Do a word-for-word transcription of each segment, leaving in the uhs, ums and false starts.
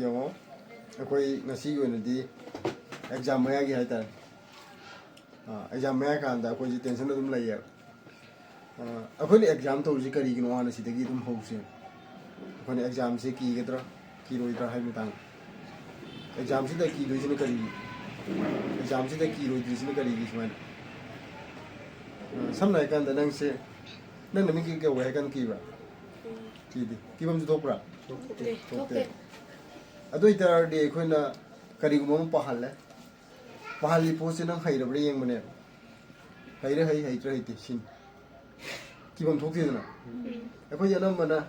ꯌꯦꯡꯉꯣ, ꯑꯩꯈꯣꯏ ꯉꯁꯤꯒꯤ ꯑꯣꯏꯅꯗꯤ ꯑꯦꯛꯖꯥꯝ ꯃꯌꯥꯒꯤ ꯍꯥꯏꯇꯥꯔꯦ꯫ ꯑꯦꯛꯖꯥꯝ ꯃꯌꯥ ꯀꯥꯟꯗ ꯑꯩꯈꯣꯏꯁꯦ ꯇꯦꯟꯁꯟ ꯑꯗꯨꯝ ꯂꯩꯌꯦꯕ꯫ ꯑꯩꯈꯣꯏꯅ ꯑꯦꯛꯖꯥꯝ ꯇꯧꯔꯤꯁꯤ ꯀꯔꯤꯒꯤꯅꯣ ꯍꯥꯟꯅ ꯁꯤꯗꯒꯤ ꯑꯗꯨꯝ ꯍꯧꯁꯦ꯫ ꯑꯩꯈꯣꯏꯅ ꯑꯦꯛꯖꯥꯝꯁꯦ ꯀꯤꯒꯗ꯭ꯔꯥ ꯀꯤꯔꯣꯏꯗ꯭ꯔꯥ ꯍꯥꯏꯕ ꯃꯇꯥꯡꯗ꯫ ꯑꯦꯛꯖꯥꯝꯁꯤꯗ ꯀꯤꯗꯣꯏꯁꯤꯅ ꯀꯔꯤꯒꯤ? ꯑꯦꯛꯖꯥꯝꯁꯤꯗ ꯀꯤꯔꯣꯏꯗ꯭ꯔꯤꯁꯤꯅ ꯀꯔꯤꯒꯤ ꯁꯨꯃꯥꯏꯅ? ꯁꯝꯅ ꯍꯥꯏꯔꯀꯥꯟꯗ ꯅꯪꯁꯦ, ꯅꯪ ꯅꯃꯤꯡ ꯀꯩ ꯀꯧꯋꯦ ꯍꯥꯏꯔꯀꯥꯟꯗ ꯀꯤꯕ꯭ꯔꯥ? ꯀꯤꯗꯦ꯫ ꯀꯤꯐꯝꯁꯨ ꯊꯣꯛꯄ꯭ꯔꯥ? ꯊꯣꯛꯇꯦ꯫ ꯊꯣꯛꯇꯦ꯫ ꯑꯗꯨ ꯑꯣꯏꯇꯥꯔꯗꯤ ꯑꯩꯈꯣꯏꯅ ꯀꯔꯤꯒꯨꯝꯕ ꯑꯃ ꯄꯥꯍꯜꯂꯦ꯫ ꯄꯥꯍꯜꯂꯤ ꯄꯣꯠꯁꯦ ꯅꯪ ꯍꯩꯔꯕ꯭ꯔꯥ ꯌꯦꯡꯕꯅꯦꯕ꯫ ꯍꯩꯔꯦ ꯍꯩ, ꯍꯩꯇ꯭ꯔꯦ ꯍꯩꯇꯦ ꯁꯤꯅꯤ꯫ ꯀꯤꯐꯝ ꯊꯣꯛꯇꯦꯗꯅ꯫ ꯑꯩꯈꯣꯏꯁꯦ ꯑꯅꯝꯕꯅ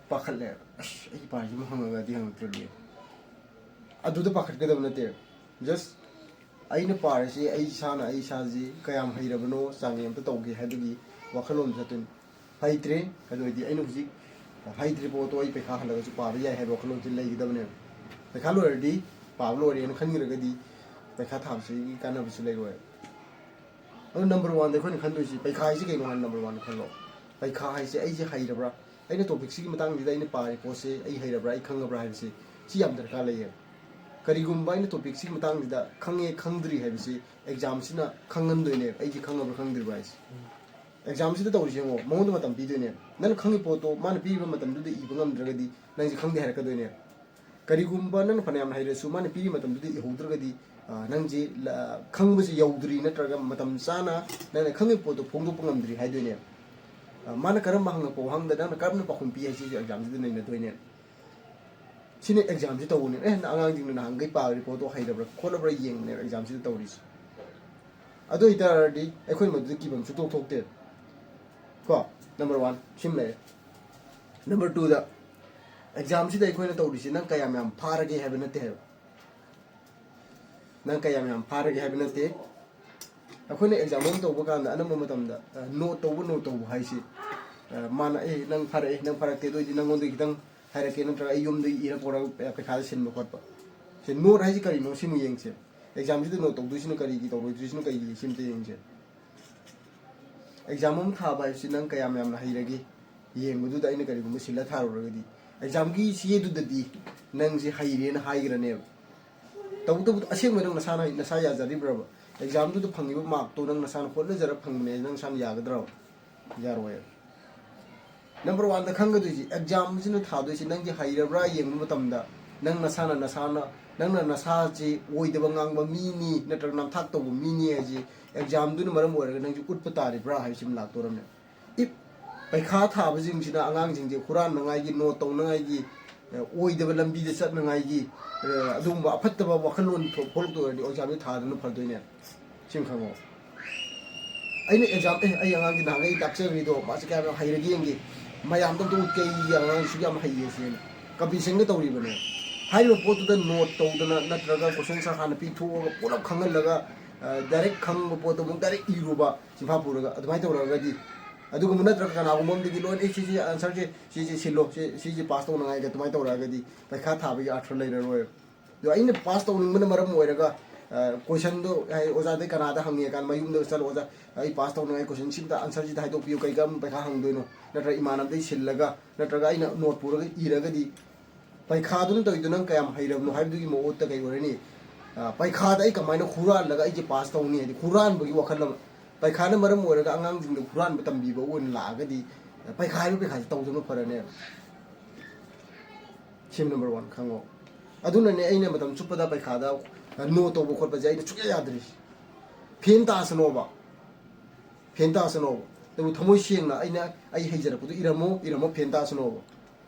ꯄꯥꯈꯠꯂꯦ꯫ ꯑꯁ, ꯑꯩ ꯄꯥꯔꯤꯁꯤꯕꯨ ꯍꯪꯉꯛꯑꯗꯤ ꯍꯪꯉꯛꯇ꯭ꯔꯗꯤ꯫ ꯑꯗꯨꯗ ꯄꯥꯈꯠꯀꯗꯕ ꯅꯠꯇꯦ꯫ Just ꯑꯩꯅ ꯄꯥꯔꯤꯁꯤ ꯑꯩ ꯏꯁꯥꯅ ꯑꯩ ꯏꯁꯥꯁꯤ ꯀꯌꯥꯝ ꯍꯩꯔꯕꯅꯣ ꯆꯥꯡꯌꯦꯡ ꯑꯝꯇ ꯇꯧꯒꯦ ꯍꯥꯏꯕꯒꯤ ꯋꯥꯈꯜꯂꯣꯟꯗꯨ ꯆꯠꯇꯣꯏꯅꯤ꯫ ꯍꯩꯇ꯭ꯔꯦ, ꯑꯗꯨ ꯑꯣꯏꯗꯤ ꯑꯩꯅ ꯍꯧꯖꯤꯛ ꯍꯩꯇ꯭ꯔꯤ ꯄꯣꯠꯇꯣ ꯑꯩ ꯄꯩꯈꯥ ꯍꯜꯂꯒꯁꯨ ꯄꯥꯕ ꯌꯥꯏ ꯍꯥꯏꯕ ꯋꯥꯈꯜꯂꯣꯟꯁꯤ ꯂꯩꯒꯗꯕꯅꯦꯕ꯫ ꯄꯩꯈꯥ ꯂꯣꯏꯔꯗꯤ ꯄꯥꯕ ꯂꯣꯏꯔꯦꯅ ꯈꯟꯈ꯭ꯔꯒꯗꯤ ꯄꯩꯈꯥ ꯊꯥꯕꯁꯤꯒꯤ ꯀꯥꯟꯅꯕꯁꯨ ꯂꯩꯔꯣꯏ꯫ ꯑꯗꯨ number one ꯗ ꯑꯩꯈꯣꯏꯅ ꯈꯟꯗꯣꯏꯁꯤ ꯄꯩꯈꯥ ꯍꯥꯏꯁꯤ ꯀꯩꯅꯣ ꯍꯥꯏꯅ number one ꯈꯜꯂꯣ꯫ ꯄꯩꯈꯥ ꯍꯥꯏꯁꯦ ꯑꯩꯁꯦ ꯍꯩꯔꯕ꯭ꯔꯥ? ꯑꯩꯅ topic ꯁꯤꯒꯤ ꯃꯇꯥꯡꯁꯤꯗ ꯑꯩꯅ ꯄꯥꯔꯤ ꯄꯣꯠꯁꯦ ꯑꯩ ꯍꯩꯔꯕ꯭ꯔꯥ, ꯑꯩ ꯈꯪꯉꯕ꯭ꯔꯥ ꯍꯥꯏꯕꯁꯦ ꯁꯤ ꯌꯥꯝ ꯗꯔꯀꯥꯔ ꯂꯩꯌꯦꯕ꯫ ꯀꯔꯤꯒꯨꯝꯕ ꯑꯩꯅ topic ꯁꯤꯒꯤ ꯃꯇꯥꯡꯁꯤꯗ ꯈꯪꯉꯦ ꯈꯪꯗ꯭ꯔꯤ ꯍꯥꯏꯕꯁꯤ ꯑꯦꯛꯖꯥꯝꯁꯤꯅ ꯈꯪꯍꯟꯗꯣꯏꯅꯦꯕ, ꯑꯩꯁꯦ ꯈꯪꯉꯕ꯭ꯔꯥ ꯈꯪꯗ꯭ꯔꯤꯕ꯭ꯔꯥ ꯍꯥꯏꯁꯦ꯫ ꯑꯦꯛꯖꯥꯝꯁꯤꯗ ꯇꯧꯔꯤꯁꯦ ꯌꯦꯡꯉꯣ, ꯃꯉꯣꯟꯗ ꯃꯇꯝ ꯄꯤꯗꯣꯏꯅꯦꯕ꯫ ꯅꯪꯅ ꯈꯪꯉꯤ ꯄꯣꯠꯇꯣ ꯃꯥꯅ ꯄꯤꯔꯤꯕ ꯃꯇꯝꯗꯨꯗ ꯏꯕ ꯉꯝꯗ꯭ꯔꯒꯗꯤ ꯅꯪꯁꯦ ꯈꯪꯗꯦ ꯍꯥꯏꯔꯛꯀꯗꯣꯏꯅꯦꯕ꯫ ꯀꯔꯤꯒꯨꯝꯕ ꯅꯪꯅ ꯐꯅꯌꯥꯝ ꯍꯩꯔꯁꯨ ꯃꯥꯅ ꯄꯤꯔꯤ ꯃꯇꯝꯗꯨꯗ ꯏꯍꯧꯗ꯭ꯔꯒꯗꯤ, ꯑ, ꯅꯪꯁꯦ ꯂ-, ꯈꯪꯕꯁꯦ ꯌꯧꯗ꯭ꯔꯤ ꯅꯠꯇ꯭ꯔꯒ ꯃꯇꯝ ꯆꯥꯅ ꯅꯪꯅ ꯈꯪꯉꯤꯕ ꯄꯣꯠꯇꯣ ꯐꯣꯡꯗꯣꯛꯄ ꯉꯝꯗ꯭ꯔꯤ ꯍꯥꯏꯗꯣꯏꯅꯦꯕ꯫ ꯑ, ꯃꯥꯅ ꯀꯔꯝꯕ ꯍꯪꯉꯛꯄ ꯋꯥꯍꯪꯗ ꯅꯪꯅ ꯀꯔꯝꯅ ꯄꯥꯎꯈꯨꯝ ꯄꯤ ꯍꯥꯏꯁꯤꯁꯨ ꯑꯦꯛꯖꯥꯝꯁꯤꯗ ꯅꯩꯅꯗꯣꯏꯅꯦꯕ꯫ ꯁꯤꯅ ꯑꯦꯛꯖꯥꯝꯁꯤ ꯇꯧꯕꯅꯦꯕ꯫ ꯑꯦ, ꯅ-, ꯑꯉꯥꯡꯁꯤꯡꯅ ꯅꯍꯥꯟꯈꯩ ꯄꯥꯔꯤ ꯄꯣꯠꯇꯣ ꯍꯩꯔꯕ꯭ꯔꯥ ꯈꯣꯠꯂꯕ꯭ꯔꯥ ꯌꯦꯡꯕꯅꯦꯕ ꯑꯦꯛꯖꯥꯝꯁꯤꯗ ꯇꯧꯔꯤꯁꯦ꯫ ꯑꯗꯨ ꯑꯣꯏꯇꯥꯔꯗꯤ ꯑꯩꯈꯣꯏ ꯃꯗꯨꯗ ꯀꯤꯐꯝ ꯁꯨꯡꯊꯣꯛ ꯊꯣꯛꯇꯦ꯫ ꯀꯣ, number one ꯁꯤꯃ ꯂꯩꯔꯦ꯫ Number two ꯗ ꯑꯦꯛꯖꯥꯝꯁꯤꯗ ꯑꯩꯈꯣꯏꯅ ꯇꯧꯔꯤꯁꯤ ꯅꯪ ꯀꯌꯥꯝ ꯌꯥꯝ ꯐꯥꯔꯒꯦ ꯍꯥꯏꯕ ꯅꯠꯇꯦ ꯍꯥꯏꯕ꯫ ꯅꯪ ꯀꯌꯥꯝ ꯌꯥꯝ ꯐꯥꯔꯒꯦ ꯍꯥꯏꯕ ꯅꯠꯇꯦ꯫ ꯑꯩꯈꯣꯏꯅ ꯑꯦꯛꯖꯥꯝ ꯑꯃ ꯇꯧꯕ ꯀꯥꯟꯗ ꯑꯅꯝꯕ ꯃꯇꯝꯗ, ꯑ, note ꯇꯧꯕ, note ꯇꯧꯕ ꯍꯥꯏꯁꯤ, ꯑ, ꯃꯥꯅ, "ꯑꯦ, ꯅꯪ ꯐꯥꯔꯛꯑꯦ, ꯅꯪ ꯐꯥꯔꯛꯇꯦ, ꯑꯗꯨ ꯑꯣꯏꯗꯤ ꯅꯪꯉꯣꯟꯗꯒꯤ ꯈꯤꯇꯪ ꯍꯥꯏꯔꯛꯀꯦ, ꯅꯠꯇ꯭ꯔꯒ ꯑꯩ ꯌꯨꯝꯗꯒꯤ ꯏꯔ ꯄꯨꯔꯒ, ꯑ, ꯄꯩꯈꯥꯗ ꯁꯤꯟꯕ ꯈꯣꯠꯄ"꯫ ꯁꯤ note ꯍꯥꯏꯁꯤ ꯀꯔꯤꯅꯣ ꯁꯤꯃ ꯌꯦꯡꯁꯦ꯫ ꯑꯦꯛꯖꯥꯝꯁꯤꯗ note ꯇꯧꯗꯣꯏꯁꯤꯅ ꯀꯔꯤꯒꯤ, ꯇꯧꯔꯣꯏꯗꯣꯏꯁꯤꯅ ꯀꯩꯒꯤ, ꯁꯤ ꯑꯝꯇ ꯌꯦꯡꯁꯦ꯫ ꯑꯦꯛꯖꯥꯝ ꯑꯃ ꯊꯥꯕ ꯍꯥꯏꯕꯁꯤ ꯅꯪ ꯀꯌꯥꯝ ꯌꯥꯝꯅ ꯍꯩꯔꯒꯦ ꯌꯦꯡꯕꯗꯨꯗ ꯑꯩꯅ ꯀꯔꯤꯒꯨꯝꯕ ꯁꯤꯜꯂ ꯊꯥꯔꯨꯔꯒꯗꯤ, ꯑꯦꯛꯖꯥꯝꯒꯤ ꯆꯦꯗꯨꯗꯗꯤ ꯅꯪꯁꯦ ꯍꯩꯔꯦꯅ ꯍꯥꯏꯈ꯭ꯔꯅꯦꯕ꯫ ꯇꯧꯕꯇꯕꯨ ꯑꯁꯦꯡꯕ ꯅꯪ ꯅꯁꯥꯅ ꯅꯁꯥ ꯌꯥꯖꯔꯤꯕ꯭ꯔꯕ? ꯑꯦꯛꯖꯥꯝꯗꯨꯗ ꯐꯪꯉꯤꯕ ꯃꯥꯔꯛꯇꯣ ꯅꯪ ꯅꯁꯥꯅ ꯍꯣꯠꯅꯖꯔ ꯐꯪꯕꯅꯦ, ꯅꯪ ꯅꯁꯥꯅ ꯌꯥꯒꯗ꯭ꯔꯕ? ꯌꯥꯔꯣꯏ꯫ ꯅꯝꯕꯔ ꯋꯥꯟꯗ ꯈꯪꯒꯗꯣꯏꯁꯤ, ꯑꯦꯛꯖꯥꯝꯁꯤꯅ ꯊꯥꯗꯣꯏꯁꯤ ꯅꯪꯁꯦ ꯍꯩꯔꯕ꯭ꯔꯥ ꯌꯦꯡꯕ ꯃꯇꯝꯗ, ꯅꯪ ꯅꯁꯥꯅ ꯅꯁꯥꯅ ꯅꯪꯅ ꯅꯁꯥꯁꯤ ꯑꯣꯏꯗꯕ ꯉꯥꯡꯕ ꯃꯤꯅꯤ ꯅꯠꯇ꯭ꯔꯒ ꯅꯝꯊꯥꯛ ꯇꯧꯕ ꯃꯤꯅꯤ ꯍꯥꯏꯁꯤ ꯑꯦꯛꯖꯥꯝꯗꯨꯅ ꯃꯔꯝ ꯑꯣꯏꯔꯒ ꯅꯪꯁꯦ ꯎꯠꯄ ꯇꯥꯔꯤꯕ꯭ꯔꯥ ꯍꯥꯏꯕꯁꯤꯃ ꯂꯥꯛꯇꯣꯔꯝꯅꯦ꯫ ꯏꯐ ꯄꯩꯈꯥ ꯊꯥꯕꯁꯤꯡꯁꯤꯅ ꯑꯉꯥꯡꯁꯤꯡꯁꯦ ꯍꯨꯔꯥꯟꯅꯉꯥꯏꯒꯤ, ꯅꯣꯠ ꯇꯧꯅꯉꯥꯏꯒꯤ, ꯑꯦ, ꯑꯣꯏꯗꯕ ꯂꯝꯕꯤꯗ ꯆꯠꯅꯉꯥꯏꯒꯤ, ꯑꯦ, ꯑꯗꯨꯒꯨꯝꯕ ꯑꯐꯠꯇꯕ ꯋꯥꯈꯜꯂꯣꯟ ꯊꯣꯛ-, ꯊꯣꯛꯂꯛꯇꯣꯏ ꯑꯣꯏꯔꯗꯤ ꯑꯦꯛꯖꯥꯝꯁꯦ ꯊꯥꯗꯅ ꯐꯗꯣꯏꯅꯦ꯫ ꯁꯤꯃ ꯈꯪꯉꯣ꯫ ꯑꯩꯅ ꯑꯦꯛꯖꯥꯝ, ꯑꯦ, ꯑꯩ ꯑꯉꯥꯡꯁꯤ ꯅꯍꯥꯟꯒꯩ ꯇꯥꯛꯆꯈ꯭ꯔꯤꯗꯣ ꯃꯥꯁꯤ ꯀꯌꯥꯝ ꯍꯩꯔꯒꯦ ꯌꯦꯡꯒꯦ, ꯃꯌꯥꯝꯗ ꯑꯝꯇ ꯎꯠꯀꯦ, ꯑꯩꯒꯤ ꯑꯉꯥꯡꯁꯤ ꯌꯥꯝ ꯍꯩꯌꯦ ꯁꯤꯅ ꯀꯝꯄꯤꯇꯤꯁꯟꯒ ꯇꯧꯔꯤꯕꯅꯦ꯫ ꯍꯥꯏꯔꯤꯕ ꯄꯣꯠꯇꯨꯗ ꯅꯣꯠ ꯇꯧꯗꯅ ꯅꯠꯇ꯭ꯔꯒ ꯀꯣꯏꯁꯟ ꯑꯟꯁꯔ ꯍꯥꯟꯅ ꯄꯤꯊꯣꯛꯑꯒ ꯄꯨꯂꯞ ꯈꯪꯍꯜꯂꯒ, ꯑ, ꯗꯥꯏꯔꯦꯛ ꯈꯪꯕ ꯄꯣꯠꯇꯣ ꯑꯃꯨꯛ ꯗꯥꯏꯔꯦꯛ ꯏꯔꯨꯕ ꯆꯤꯟꯐꯥ ꯄꯨꯔꯒ ꯑꯗꯨꯃꯥꯏꯅ ꯇꯧꯔꯒꯗꯤ, ꯑꯗꯨꯒꯨꯝꯕ ꯅꯠꯇ꯭ꯔꯒ ꯀꯅꯥꯒꯨꯝꯕ ꯑꯃꯗꯒꯤ ꯂꯣꯏꯅ, "ꯑꯦ, ꯁꯤꯁꯤ ꯑꯟꯁꯔꯁꯦ ꯁꯤꯁꯤ ꯁꯤꯜꯂꯣ, ꯁꯤ-, ꯁꯤꯁꯤ ꯄꯥꯁ ꯇꯧꯅꯉꯥꯏꯒ" ꯑꯗꯨꯃꯥꯏꯅ ꯇꯧꯔꯛꯑꯒꯗꯤ ꯄꯩꯈꯥ ꯊꯥꯕꯒꯤ ꯑꯥꯔꯊ ꯂꯩꯔꯔꯣꯏ꯫ ꯑꯗꯣ ꯑꯩꯅ ꯄꯥꯁ ꯇꯧꯅꯤꯡꯕꯅ ꯃꯔꯝ ꯑꯣꯏꯔꯒ, ꯑ, ꯀꯣꯏꯁꯟꯗꯣ, ꯍꯥꯏ, ꯑꯣꯖꯥꯗꯩ ꯀꯅꯥꯗ ꯍꯪꯉꯦ ꯀꯥꯟꯗ ꯃꯌꯨꯝꯗ ꯆꯠꯂꯣ, "ꯑꯣꯖꯥ, ꯑꯩ ꯄꯥꯁ ꯇꯧꯅꯉꯥꯏ ꯀꯣꯏꯁꯟ ꯁꯤꯝꯇ ꯑꯟꯁꯔꯁꯤꯗ ꯍꯥꯏꯗꯣꯛꯄꯤꯌꯨ, ꯀꯩ ꯀꯔꯝꯕ ꯄꯩꯈꯥ ꯍꯪꯗꯣꯏꯅꯣ?" ꯅꯠꯇ꯭ꯔꯒ ꯏꯃꯥꯟꯅꯕꯗꯩ ꯁꯤꯜꯂꯒ, ꯅꯠꯇ꯭ꯔꯒ ꯑꯩꯅ ꯅꯣꯠ ꯄꯨꯔꯒ ꯏꯔꯒꯗꯤ ꯄꯩꯈꯥꯗꯨꯅ ꯇꯧꯔꯤꯗꯣ ꯅꯪ ꯀꯌꯥꯝ ꯍꯩꯔꯕꯅꯣ ꯍꯥꯏꯕꯗꯨꯒꯤ ꯃꯑꯣꯠꯇ ꯀꯩ ꯑꯣꯏꯔꯅꯤ? ꯑ, ꯄꯩꯈꯥꯗ ꯑꯩ ꯀꯃꯥꯏꯅ ꯍꯨꯔꯥꯜꯂꯒ ꯑꯩꯁꯦ ꯄꯥꯁ ꯇꯧꯅꯤ ꯍꯥꯏꯗꯤ ꯍꯨꯔꯥꯟꯕꯒꯤ ꯋꯥꯈꯜ ꯑꯃ, ꯄꯩꯈꯥꯅ ꯃꯔꯝ ꯑꯣꯏꯔꯒ ꯑꯉꯥꯡꯁꯤꯡꯗ ꯍꯨꯔꯥꯟꯕ ꯇꯝꯕꯤꯕ ꯑꯣꯏꯅ ꯂꯥꯛꯑꯒꯗꯤ, ꯑ, ꯄꯩꯈꯥ ꯍꯥꯏꯕ ꯄꯩꯈꯥꯁꯦ ꯇꯧꯗꯕꯅ ꯐꯔꯅꯦꯕ꯫ ꯁꯤꯝ ꯅꯝꯕꯔ ꯋꯥꯟ ꯈꯪꯉꯣ꯫ ꯑꯗꯨꯅꯅꯦ ꯑꯩꯅ ꯃꯇꯝ ꯆꯨꯞꯄꯗ ꯄꯩꯈꯥꯗ, ꯑ, ꯅꯣ ꯇꯧꯕ ꯈꯣꯠꯄꯁꯦ ꯑꯩꯅ ꯁꯨꯡꯌꯥ ꯌꯥꯗ꯭ꯔꯤꯁꯦ꯫ ꯐꯦꯟ ꯇꯥꯁꯅꯣꯕ꯫ ꯐꯦꯟ ꯇꯥꯁꯅꯣꯕ꯫ ꯑꯗꯨꯕꯨ ꯊꯃꯣꯏ ꯁꯦꯡꯅ ꯑꯩꯅ ꯑꯩ ꯍꯩꯖꯔꯛꯄꯗꯨ ꯏꯔꯝꯃꯣ, ꯏꯔꯝꯃꯣ, ꯐꯦꯟ ꯇꯥꯁꯅꯣꯕ꯫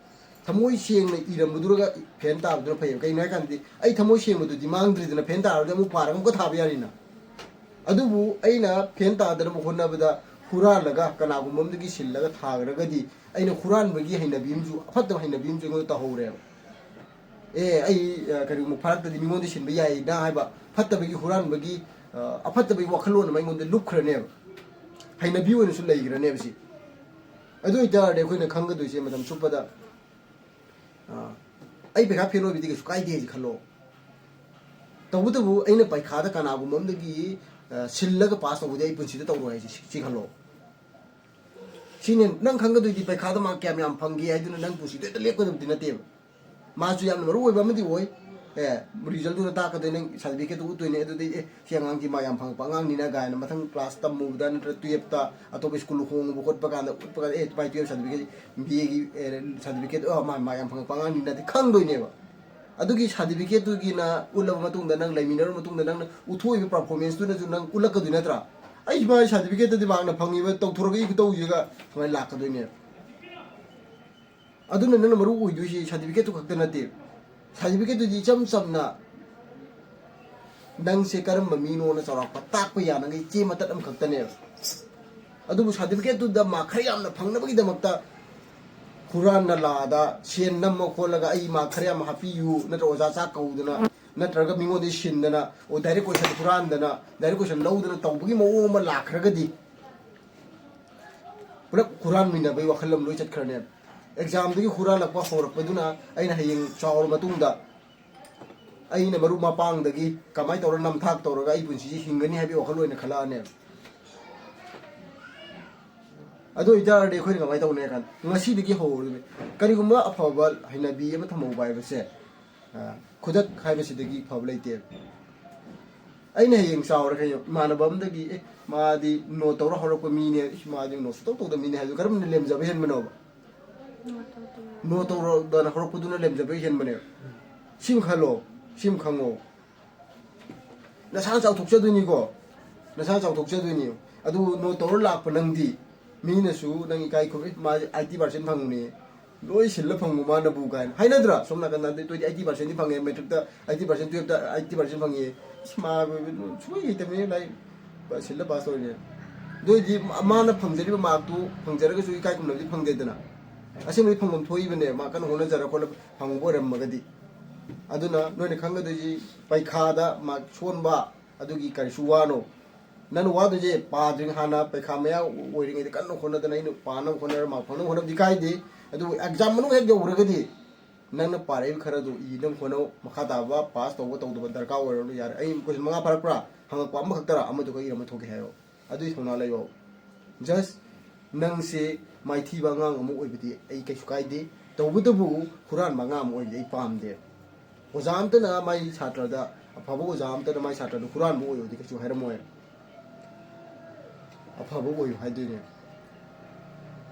ꯊꯃꯣꯏ ꯁꯦꯡꯅ ꯏꯔꯝꯕꯗꯨꯔꯒ ꯐꯦꯟ ꯇꯥꯕꯗꯨꯅ ꯐꯩꯌꯦꯕ꯫ ꯀꯩꯒꯤꯅꯣ ꯍꯥꯏ ꯀꯥꯟꯗꯗꯤ ꯑꯩ ꯊꯃꯣꯏ ꯁꯦꯡꯕꯗꯨꯗꯤ ꯃꯥꯡꯗ꯭ꯔꯤꯗꯅ, ꯐꯦꯟ ꯇꯥꯔꯗꯤ ꯑꯃꯨꯛ ꯄꯥꯔꯒ ꯑꯃꯨꯛꯀ ꯊꯥꯕ ꯌꯥꯔꯤꯅ꯫ ꯑꯗꯨꯕꯨ ꯑꯩꯅ ꯐꯦꯟ ꯇꯥꯗꯅꯕ ꯍꯣꯠꯅꯕꯗ ꯍꯨꯔꯥꯜꯂꯒ ꯀꯅꯥꯒꯨꯝꯕ ꯑꯃꯗꯒꯤ ꯁꯤꯜꯂꯒ ꯊꯥꯈ꯭ꯔꯒꯗꯤ ꯑꯩꯅ ꯍꯨꯔꯥꯟꯕꯒꯤ ꯍꯩꯅꯕꯤ ꯑꯃꯁꯨ, ꯑꯐꯠꯇꯕ ꯍꯩꯅꯕꯤ ꯑꯃꯁꯨ ꯑꯩꯉꯣꯟꯗ ꯇꯧꯍꯧꯔꯦꯕ꯫ ꯑꯦ, ꯑꯩ, ꯑ, ꯀꯔꯤꯒꯨꯝꯕ ꯐꯥꯔꯛꯇꯗꯤ ꯃꯤꯉꯣꯟꯗ ꯁꯤꯟꯕ ꯌꯥꯏꯅ ꯍꯥꯏꯕ ꯐꯠꯇꯕꯒꯤ ꯍꯨꯔꯥꯟꯕꯒꯤ, ꯑ, ꯑꯐꯠꯇꯕꯒꯤ ꯋꯥꯈꯜꯂꯣꯟ ꯑꯃ ꯑꯩꯉꯣꯟꯗ ꯂꯨꯞꯈ꯭ꯔꯅꯦꯕ꯫ ꯍꯩꯅꯕꯤ ꯑꯣꯏꯅꯁꯨ ꯂꯩꯈ꯭ꯔꯅꯦꯕ ꯁꯤ꯫ ꯑꯗꯨ ꯑꯣꯏꯇꯥꯔꯗꯤ ꯑꯩꯈꯣꯏꯅ ꯈꯪꯒꯗꯣꯏꯁꯦ ꯃꯇꯝ ꯆꯨꯞꯄꯗ, ꯑ, ꯑꯩ ꯄꯩꯈꯥ ꯐꯦꯜ ꯑꯣꯏꯕꯗꯤ ꯀꯩꯁꯨ ꯀꯥꯏꯗꯦ ꯍꯥꯏꯁꯦ ꯈꯜꯂꯣ꯫ ꯇꯧꯕꯇꯕꯨ ꯑꯩꯅ ꯄꯩꯈꯥꯗ ꯀꯅꯥꯒꯨꯝꯕ ꯑꯃꯗꯒꯤ, ꯑ, ꯁꯤꯜꯂꯒ ꯄꯥꯁ ꯇꯧꯕꯗꯤ ꯑꯩ ꯄꯨꯟꯁꯤꯗ ꯇꯧꯔꯣꯏ ꯍꯥꯏꯁꯦ ꯁꯤ, ꯁꯤ ꯈꯜꯂꯣ꯫ ꯁꯤꯅꯦ ꯅꯪ ꯈꯪꯒꯗꯣꯏꯗꯤ, ꯄꯩꯈꯥꯗ ꯃꯥꯔꯛ ꯀꯌꯥꯝ ꯌꯥꯝ ꯐꯪꯒꯦ ꯍꯥꯏꯗꯨꯅ ꯅꯪ ꯄꯨꯟꯁꯤꯗ ꯍꯦꯛꯇ ꯂꯦꯞꯀꯗꯕꯗꯤ ꯅꯠꯇꯦꯕ꯫ ꯃꯥꯁꯨ ꯌꯥꯝꯅ ꯃꯔꯨ ꯑꯣꯏꯕ ꯑꯃꯗꯤ ꯑꯣꯏ꯫ ꯑꯦ, ꯔꯤꯖꯜꯇꯨꯅ ꯇꯥꯛꯀꯗꯣꯏ, ꯅꯪ ꯁꯥꯔꯇꯤꯐꯤꯀꯦꯠꯇꯨ ꯎꯠꯇꯣꯏꯅꯦ꯫ ꯑꯗꯨꯗꯤ ꯑꯦ, ꯁꯤ ꯑꯉꯥꯡꯁꯤ ꯃꯥꯔꯛ ꯌꯥꯝ ꯐꯪꯉꯛꯄ ꯑꯉꯥꯡꯅꯤꯅ ꯀꯥꯏꯅ ꯃꯊꯪ ꯀ꯭ꯂꯥꯁ ꯇꯝꯃꯨꯕꯗ ꯅꯠꯇ꯭ꯔꯒ ꯇꯨꯌꯦꯞꯇ ꯑꯇꯣꯞꯄ ꯁ꯭ꯀꯨꯜ ꯍꯣꯡꯉꯨꯕ ꯈꯣꯠꯄ ꯀꯥꯟꯗ ꯎꯠꯄ ꯀꯥꯟꯗ, ꯑꯦ, ꯃꯥꯏ ꯇꯨꯌꯦꯞ ꯁꯥꯔꯇꯤꯐꯤꯀꯦꯠ, ꯕꯤ ꯑꯦꯒꯤ, ꯑꯦ, ꯁꯥꯔꯇꯤꯐꯤꯀꯦꯠ, ꯑ, ꯃꯥ ꯃꯥꯔꯛ ꯌꯥꯝ ꯐꯪꯉꯛꯄ ꯑꯉꯥꯡꯅꯤꯅꯗꯤ ꯈꯪꯗꯣꯏꯅꯦꯕ꯫ ꯑꯗꯨꯒꯤ ꯁꯥꯔꯇꯤꯐꯤꯀꯦꯠꯇꯨꯒꯤꯅ ꯎꯠꯂꯕ ꯃꯇꯨꯡꯗ, ꯅꯪ ꯂꯩꯃꯤꯟꯅꯔꯕ ꯃꯇꯨꯡꯗ ꯅꯪꯅ ꯎꯠꯊꯣꯛꯏꯕ ꯄꯔꯐꯣꯔꯃꯦꯟꯁꯇꯨꯅꯁꯨ ꯅꯪ ꯎꯠꯂꯛꯀꯗꯣꯏ ꯅꯠꯇ꯭ꯔꯥ? ꯑꯩ ꯃꯥꯒꯤ ꯁꯥꯔꯇꯤꯐꯤꯀꯦꯠꯇꯗꯤ ꯃꯥꯔꯛꯅ ꯐꯪꯉꯤꯕ, ꯇꯧꯊꯣꯔꯛꯏ ꯈꯨꯇꯧꯁꯤꯒ ꯁꯨꯃꯥꯏꯅ ꯂꯥꯛꯀꯗꯣꯏꯅꯦꯕ꯫ ꯑꯗꯨꯅ ꯅꯪꯅ ꯃꯔꯨ ꯑꯣꯏꯗꯣꯏꯁꯤ ꯁꯥꯔꯇꯤꯐꯤꯀꯦꯠꯇꯨ ꯈꯛꯇ ꯅꯠꯇꯦ꯫ ꯁꯥꯔꯇꯤꯐꯤꯀꯦꯠꯇꯨꯗꯤ ꯏꯆꯝ ꯆꯝꯅ ꯅꯪꯁꯦ ꯀꯔꯝꯕ ꯃꯤꯅꯣꯅ ꯆꯥꯎꯔꯥꯛꯄ ꯇꯥꯛꯄ ꯌꯥꯅꯉꯩ ꯆꯦ ꯃꯇꯠ ꯑꯃꯈꯛꯇꯅꯦꯕ꯫ ꯑꯗꯨꯕꯨ ꯁꯥꯔꯇꯤꯐꯤꯀꯦꯠꯇꯨꯗ ꯃꯥꯔꯛ ꯈꯔ ꯌꯥꯝꯅ ꯐꯪꯅꯕꯒꯤꯗꯃꯛꯇ ꯍꯨꯔꯥꯟ ꯅꯂꯥꯗ ꯁꯦꯟ ꯅꯝꯃ ꯈꯣꯠꯂꯒ ꯑꯩ ꯃꯥꯔꯛ ꯈꯔ ꯌꯥꯝ ꯍꯥꯞꯄꯤꯌꯨ, ꯅꯠꯇ꯭ꯔꯒ ꯑꯣꯖꯥ ꯆꯥꯛ ꯀꯧꯗꯅ, ꯅꯠꯇ꯭ꯔꯒ ꯃꯤꯉꯣꯟꯗꯒꯤ ꯁꯤꯟꯗꯅ, ꯑꯣ, ꯗꯥꯏꯔꯦꯛ ꯀꯣꯏꯁꯟ ꯍꯨꯔꯥꯟꯗꯅ, ꯗꯥꯏꯔꯦꯛ ꯀꯣꯏꯁꯟ ꯂꯧꯗꯅ ꯇꯧꯕꯒꯤ ꯃꯑꯣꯡ ꯑꯃ ꯂꯥꯛꯈ꯭ꯔꯒꯗꯤ, ꯄꯨꯂꯞ ꯍꯨꯔꯥꯟꯃꯤꯟꯅꯕꯒꯤ ꯋꯥꯈꯜ ꯑꯃ ꯂꯣꯏ ꯆꯠꯈ꯭ꯔꯅꯦꯕ꯫ ꯑꯦꯛꯖꯥꯝꯗꯒꯤ ꯍꯨꯔꯥꯜꯂꯛꯄ ꯍꯧꯔꯛꯄꯗꯨꯅ ꯑꯩꯅ ꯍꯌꯦꯡ ꯆꯥꯎꯔ ꯃꯇꯨꯡꯗ ꯑꯩꯅ ꯃꯔꯨꯞ ꯃꯄꯥꯡꯗꯒꯤ ꯀꯃꯥꯏꯅ ꯇꯧꯔ ꯅꯝꯊꯥꯛ ꯇꯧꯔꯒ ꯑꯩ ꯄꯨꯟꯁꯤꯁꯦ ꯍꯤꯡꯒꯅꯤ ꯍꯥꯏꯕꯒꯤ ꯋꯥꯈꯜ ꯑꯣꯏꯅ ꯈꯜꯂꯛꯑꯅꯦꯕ꯫ ꯑꯗꯨ ꯑꯣꯏꯇꯥꯔꯗꯤ ꯑꯩꯈꯣꯏꯅ ꯀꯃꯥꯏꯅ ꯇꯧꯅꯤ ꯍꯥꯏ ꯀꯥꯟꯗ, ꯉꯁꯤꯗꯒꯤ ꯍꯧꯔꯒ ꯀꯔꯤꯒꯨꯝꯕ ꯑꯐꯕ ꯍꯩꯅꯕꯤ ꯑꯃ ꯊꯝꯍꯧꯕ ꯍꯥꯏꯕꯁꯦ, ꯑ, ꯈꯨꯗꯛ ꯍꯥꯏꯕꯁꯤꯗꯒꯤ ꯐꯕ ꯂꯩꯇꯦꯕ꯫ ꯑꯩꯅ ꯍꯌꯦꯡ ꯆꯥꯎꯔꯒ ꯏꯃꯥꯟꯅꯕ ꯑꯃꯗꯒꯤ, "ꯑꯦ, ꯃꯥꯗꯤ ꯅꯣꯠ ꯇꯧꯔ ꯍꯧꯔꯛꯄ ꯃꯤꯅꯦ, ꯏꯁ, ꯃꯥꯗꯤ ꯅꯣꯠ ꯁꯨꯡꯇꯧ ꯇꯧꯗꯕ ꯃꯤꯅꯦ" ꯍꯥꯏꯕꯗꯨ ꯀꯔꯝꯕꯅ ꯂꯦꯝꯖꯕ ꯍꯦꯟꯕꯅꯣꯕ? ꯅꯣꯠ ꯇꯧꯗꯅ ꯍꯧꯔꯛꯄꯗꯨꯅ ꯂꯦꯝꯖꯕ ꯍꯦꯟꯕꯅꯦꯕ꯫ ꯁꯤꯃ ꯈꯜꯂꯣ, ꯁꯤꯃ ꯈꯪꯉꯣ꯫ ꯅꯁꯥꯅ ꯆꯥꯎꯊꯣꯛꯆꯗꯣꯏꯅꯤꯀꯣ, ꯅꯁꯥꯅ ꯆꯥꯎꯊꯣꯛꯆꯗꯣꯏꯅꯤ꯫ ꯑꯗꯨ ꯅꯣꯠ ꯇꯧꯔ ꯂꯥꯛꯄ ꯅꯪꯗꯤ, ꯃꯤꯅꯁꯨ ꯅꯪ ꯏꯀꯥꯏ ꯈꯨꯝꯅꯩ, "ꯃꯥꯗꯤ ꯑꯥꯏꯠꯇꯤ ꯄꯥꯔꯁꯦꯟ ꯐꯪꯕꯅꯦ, ꯂꯣꯏ ꯁꯤꯜꯂ ꯐꯪꯕ ꯃꯥꯅꯕꯨ" ꯀꯥꯏꯅ ꯍꯥꯏꯅꯗ꯭ꯔꯥ? ꯁꯣꯝ ꯅꯥꯀꯟꯗ "ꯇ꯭ꯋꯦꯟꯇꯤ, ꯑꯥꯏꯠꯇꯤ ꯄꯥꯔꯁꯦꯟꯗꯤ ꯐꯪꯉꯦ, ꯃꯦꯇ꯭ꯔꯤꯛꯇ ꯑꯥꯏꯠꯇꯤ ꯄꯥꯔꯁꯦꯟ, ꯇꯨꯌꯦꯜꯞꯇ ꯑꯥꯏꯠꯇꯤ ꯄꯥꯔꯁꯦꯟ ꯐꯪꯉꯦ, ꯏꯁ, ꯃꯥ ꯁꯨꯡꯍꯩ ꯍꯩꯇꯕꯅꯦ, ꯂꯥꯏꯔꯤꯛ ꯁꯤꯜꯂ ꯄꯥꯁ ꯇꯧꯔꯤꯅꯦ"꯫ ꯑꯗꯨ ꯑꯣꯏꯗꯤ ꯃꯥꯅ ꯐꯪꯖꯔꯤꯕ ꯃꯥꯔꯛꯇꯨ ꯐꯪꯖꯔꯒꯁꯨ ꯏꯀꯥꯏ ꯈꯨꯝꯅꯕꯗꯤ ꯐꯪꯗꯦꯗꯅ꯫ ꯑꯁꯦꯡꯕꯗꯤ ꯐꯪꯐꯝ ꯊꯣꯛꯏꯕꯅꯦ, ꯃꯥ ꯀꯟꯅ ꯍꯣꯠꯅꯖꯔ ꯈꯣꯠꯂ ꯐꯪꯕ ꯑꯣꯏꯔꯝꯃꯒꯗꯤ꯫ ꯑꯗꯨꯅ ꯅꯣꯏꯅ ꯈꯪꯒꯗꯣꯏꯁꯤ ꯄꯩꯈꯥꯗ ꯃꯥꯔꯛ ꯁꯣꯟꯕ, ꯑꯗꯨꯒꯤ ꯀꯔꯤꯁꯨ ꯋꯥꯅꯣ꯫ ꯅꯪꯅ ꯋꯥꯗꯣꯏꯁꯦ ꯄꯥꯗ꯭ꯔꯤꯉꯩ ꯍꯥꯟꯅ ꯄꯩꯈꯥ ꯃꯌꯥ ꯑꯣꯏꯔꯤꯉꯩꯗ ꯀꯟꯅ ꯍꯣꯠꯅꯗꯅ, ꯑꯩꯅ ꯄꯥꯅꯕ ꯍꯣꯠꯅꯔ ꯃꯥꯔꯛ ꯐꯪꯅꯕ ꯍꯣꯠꯅꯕꯗꯤ ꯀꯥꯏꯗꯦ꯫ ꯑꯗꯨꯕꯨ ꯑꯦꯛꯖꯥꯝ ꯃꯅꯨꯡ ꯍꯦꯛ ꯌꯧꯈ꯭ꯔꯒꯗꯤ ꯅꯪꯅ ꯄꯥꯔꯛꯏꯕ ꯈꯔꯗꯨ ꯏꯅꯕ ꯍꯣꯠꯅꯧ꯫ ꯃꯈꯥ ꯇꯥꯕ ꯄꯥꯁ ꯇꯧꯕ ꯇꯧꯗꯕ ꯗꯔꯀꯥꯔ ꯑꯣꯏꯔꯅꯨ, ꯌꯥꯔꯦ꯫ ꯑꯩ ꯀꯣꯏꯁꯟ ꯃꯉꯥ ꯐꯥꯔꯛꯄ꯭ꯔꯥ? ꯍꯪꯉꯛꯄ ꯑꯃꯈꯛꯇꯔꯥ? ꯑꯃꯗꯨꯒ ꯏꯔꯝꯃ ꯊꯣꯛꯀꯦ ꯍꯥꯏꯔꯣ꯫ ꯑꯗꯨꯒꯤ ꯊꯧꯅꯥ ꯂꯩꯌꯣ꯫ Just ꯅꯪꯁꯦ ꯃꯥꯏꯊꯤꯕ ꯑꯉꯥꯡ ꯑꯃ ꯑꯣꯏꯕꯗꯤ ꯑꯩ ꯀꯩꯁꯨ ꯀꯥꯏꯗꯦ, ꯇꯧꯕꯇꯕꯨ ꯍꯨꯔꯥꯟꯕ ꯑꯉꯥꯡ ꯑꯃ ꯑꯣꯏꯕꯗꯤ ꯑꯩ ꯄꯥꯝꯗꯦ꯫ ꯑꯣꯖꯥ ꯑꯝꯇꯅ ꯃꯥꯏ ꯁꯥꯇ꯭ꯔꯗ, ꯑꯐꯕ ꯑꯣꯖꯥ ꯑꯝꯇꯅ ꯃꯥꯏ ꯁꯥꯇ꯭ꯔꯗ ꯍꯨꯔꯥꯟꯕ ꯑꯣꯏꯌꯣꯗꯤ ꯀꯩꯁꯨ ꯍꯥꯏꯔꯝꯃꯣꯏ꯫ ꯑꯐꯕ ꯑꯣꯏꯌꯨ ꯍꯥꯏꯗꯣꯏꯅꯦ꯫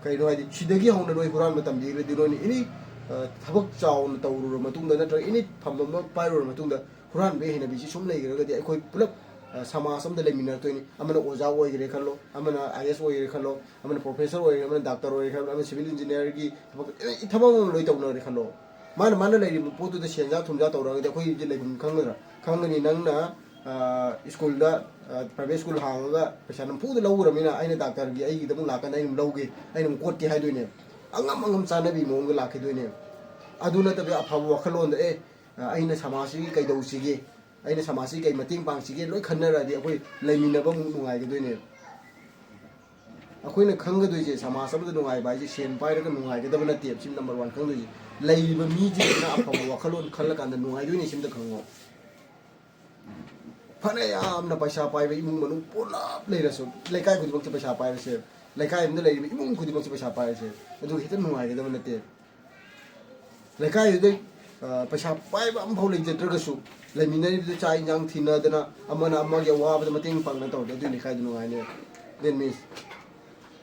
ꯀꯩꯅꯣ ꯍꯥꯏꯗꯤ, ꯁꯤꯗꯒꯤ ꯍꯧꯅ ꯅꯣꯏ ꯍꯨꯔꯥꯟꯕ ꯇꯝꯕꯤꯈ꯭ꯔꯗꯤ ꯅꯣꯏꯅ ꯑꯦꯅꯤ, ꯑ, ꯊꯕꯛ ꯆꯥꯎꯅ ꯇꯧꯔꯨꯔ ꯃꯇꯨꯡꯗ, ꯅꯠꯇ꯭ꯔꯒ ꯑꯦꯅꯤ ꯐꯝ ꯑꯃ ꯄꯥꯏꯔꯨꯔ ꯃꯇꯨꯡꯗ ꯍꯨꯔꯥꯟꯕꯒꯤ ꯍꯩꯅꯕꯤꯁꯤ ꯁꯨꯝ ꯂꯩꯈ꯭ꯔꯒꯗꯤ ꯑꯩꯈꯣꯏ ꯄꯨꯂꯞ, ꯑ, ꯁꯃꯥꯖ ꯑꯃꯗ ꯂꯩꯃꯤꯟꯅꯔꯛꯇꯣꯏꯅꯤ꯫ ꯑꯃꯅ ꯑꯣꯖꯥ ꯑꯣꯏꯈ꯭ꯔꯦ ꯈꯜꯂꯣ, ꯑꯃꯅ ꯑꯥꯏ ꯑꯦꯁ ꯑꯣꯏꯈ꯭ꯔꯦ ꯈꯜꯂꯣ, ꯑꯃꯅ ꯄ꯭ꯔꯣꯐꯦꯁꯔ ꯑꯣꯏꯈ꯭ꯔꯦ, ꯑꯃꯅ ꯗꯥꯛꯇꯔ ꯑꯣꯏꯈ꯭ꯔꯦ ꯈꯜꯂꯣ, ꯑꯃꯅ ꯁꯤꯚꯤꯜ ꯏꯟꯖꯤꯅꯤꯌꯥꯔꯒꯤ ꯊꯕꯛ, ꯑꯦꯅꯤ ꯊꯕꯛ ꯑꯃ ꯂꯣꯏ ꯇꯧꯅꯔꯦ ꯈꯜꯂꯣ꯫ ꯃꯥꯅ, ꯃꯥꯅ ꯂꯩꯔꯤꯕ ꯄꯣꯠꯇꯨꯗ ꯁꯦꯟꯖꯥ ꯊꯨꯝꯖꯥ ꯇꯧꯔꯛꯑꯒꯗꯤ ꯑꯩꯈꯣꯏꯁꯦ ꯂꯩꯐꯝ ꯈꯪꯒꯗ꯭ꯔꯥ? ꯈꯪꯒꯅꯤ꯫ ꯅꯪꯅ, ꯑ, ꯁ꯭ꯀꯨꯜꯗ, ꯑ, ꯄ꯭ꯔꯥꯏꯚꯦꯠ ꯁ꯭ꯀꯨꯜ ꯍꯥꯡꯉꯒ ꯄꯩꯁꯥ ꯅꯝꯐꯨꯗ ꯂꯧꯈ꯭ꯔꯃꯤꯅ ꯑꯩꯅ ꯗꯥꯛꯇꯔꯒꯤ ꯑꯩꯒꯤꯗꯃꯛ ꯂꯥꯛꯀꯥꯟꯗ ꯑꯩꯅ ꯑꯃꯨꯛ ꯂꯧꯒꯦ, ꯑꯩꯅ ꯑꯃꯨꯛ ꯀꯣꯠꯀꯦ ꯍꯥꯏꯗꯣꯏꯅꯦ꯫ ꯑꯉꯝ ꯑꯉꯝ ꯆꯥꯅꯕꯤ ꯃꯑꯣꯡꯗ ꯂꯥꯛꯈꯤꯗꯣꯏꯅꯦ꯫ ꯑꯗꯨ ꯅꯠꯇꯕ ꯑꯐꯕ ꯋꯥꯈꯜꯂꯣꯟꯗ, ꯑꯦ, ꯑ, ꯑꯩꯅ ꯁꯃꯥꯖꯁꯤꯒꯤ ꯀꯩꯗꯧꯁꯤꯒꯦ, ꯑꯩꯅ ꯁꯃꯥꯖꯁꯤꯒꯤ ꯀꯩ ꯃꯇꯦꯡ ꯄꯥꯡꯁꯤꯒꯦ ꯂꯣꯏ ꯈꯟꯅꯔꯛꯑꯗꯤ ꯑꯩꯈꯣꯏ ꯂꯩꯃꯤꯟꯅꯕ ꯑꯃꯨꯛ ꯅꯨꯡꯉꯥꯏꯒꯗꯣꯏꯅꯦ꯫ ꯑꯩꯈꯣꯏꯅ ꯈꯪꯒꯗꯣꯏꯁꯦ, ꯁꯃꯥꯖ ꯑꯃꯗ ꯅꯨꯡꯉꯥꯏꯕ ꯍꯥꯏꯁꯦ ꯁꯦꯟ ꯄꯥꯏꯔꯒ ꯅꯨꯡꯉꯥꯏꯒꯗꯕ ꯅꯠꯇꯦꯕ꯫ ꯁꯤꯅ ꯅꯝꯕꯔ ꯋꯥꯟ ꯈꯪꯗꯣꯏꯁꯦ꯫ ꯂꯩꯔꯤꯕ ꯃꯤꯁꯤꯡꯁꯤꯅ ꯑꯐꯕ ꯋꯥꯈꯜꯂꯣꯟ ꯈꯜꯂꯀꯥꯟꯗ ꯅꯨꯡꯉꯥꯏꯗꯣꯏꯅꯦ, ꯁꯤꯝꯇ ꯈꯪꯉꯣ꯫ ꯐꯅ ꯌꯥꯝꯅ ꯄꯩꯁꯥ ꯄꯥꯏꯕ ꯏꯃꯨꯡ ꯃꯅꯨꯡ ꯄꯨꯂꯞ ꯂꯩꯔꯁꯨ, ꯂꯩꯀꯥꯏ ꯈꯨꯗꯤꯡꯃꯛꯁꯦ ꯄꯩꯁꯥ ꯄꯥꯏꯔꯁꯦ, ꯂꯩꯀꯥꯏ ꯑꯃꯗ ꯂꯩꯔꯤꯕ ꯏꯃꯨꯡ ꯈꯨꯗꯤꯡꯃꯛꯁꯦ ꯄꯩꯁꯥ ꯄꯥꯏꯔꯁꯦ, ꯑꯗꯨ ꯍꯦꯛꯇ ꯅꯨꯡꯉꯥꯏꯒꯗꯕ ꯅꯠꯇꯦ꯫ ꯂꯩꯀꯥꯏꯗꯨꯗ, ꯑ, ꯄꯩꯁꯥ ꯄꯥꯏꯕ ꯑꯃꯐꯥꯎ ꯂꯩꯖꯗ꯭ꯔꯒꯁꯨ, ꯂꯩꯃꯤꯟꯅꯔꯤꯕꯗꯨ ꯆꯥꯛ ꯏꯟꯁꯥꯡ ꯊꯤꯅꯗꯅ, ꯑꯃꯅ ꯑꯃꯒꯤ ꯑꯋꯥꯕꯗ ꯃꯇꯦꯡ ꯄꯥꯡꯅ ꯇꯧꯔꯗꯤ ꯑꯗꯨꯒꯤ ꯂꯩꯀꯥꯏꯗꯨ ꯅꯨꯡꯉꯥꯏꯅꯦ꯫ That means,